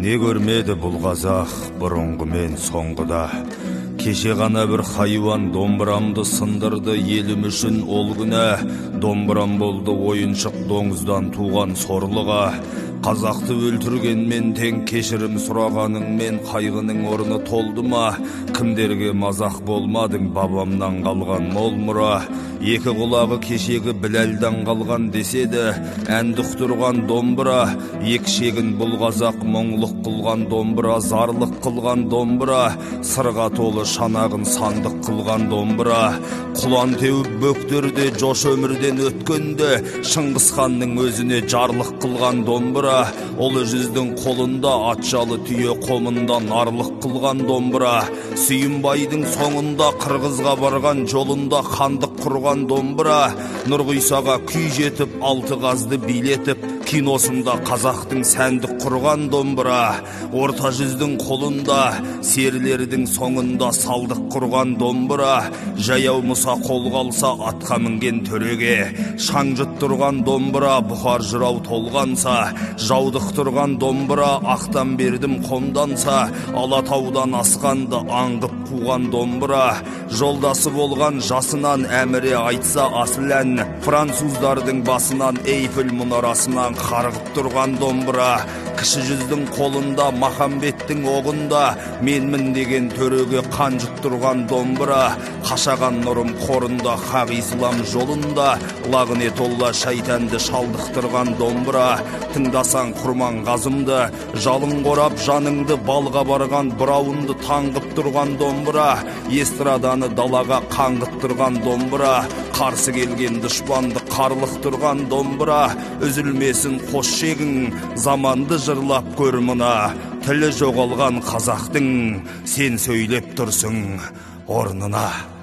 Не көрмеді бұл қазақ бұрынғымен соңғыда. Кеше ғана бір хайуан домбырамды сындырды, елім үшін ол күнә. Домбырам болды ойыншық доңыздан туған сорлыға. Қазақты өлтіргенмен тең кешірім сұрағаныңмен қайғының орны толды ма? Кімдерге мазақ болмадың бабамнан қалған мол мұра? Екі құлағы кешегі Біләлдан қалған деседі, әнді ұқтырған домбыра. Екі шегін бұл қазақ мұңлық қылған домбыра, зарлық қылған домбыра, сырға толы шанағын сандық қылған домбыра. Құлан теуіп бөктерде жош өмірден өткенде, Шыңғыс ханның өзіне жарлық қылған домбыра. Ұлы жүздің қолында атшалы түйе қомында нарлық қылған домбыра. Сүйінбайдың соңында қырғызға барған жолында хандық құрған домбыра. Нұрғисаға күй жетіп, алты қазды билетіп, киносында қазақтың сәндік құрған домбыра. Орта жүздің қолында, серілердің соңында салдық құрған домбыра. Жаяу Мұса қолға алса атқа мінген төреге, шаң жұттырған домбыра. Бұхар жырау толғанса, жаудықтырған домбыра. Ақтан бердім қомданса, Алатаудан асқанды аңғып қуған домбыра. Жолдасы болған жасынан әміре айтса асыл ән, француздардың басынан Эйфель мұнарасынан қарғып тұрған домбыра. Кіші жүздің қолында, Махамбеттің оғында, менмін деген төреге қан жұттырған домбыра. Қашаған нұрым қорында, хақ ислам жолында, лағнетолла шайтанды шалдықтырған домбыра. Тыңдасаң Құрманғазымды, жалын қорап жаныңды, балға барған бұрауынды таңғып тұрған домбыра. Эстраданы далаға қаңғыттырған домбыра, қарсы келген дұшпанды қарлықтырған домбыра. Үзілмесін қос шегің, заманды жырлап көр мына, тілі жоғалған қазақтың, сен сөйлеп тұрсың орнына.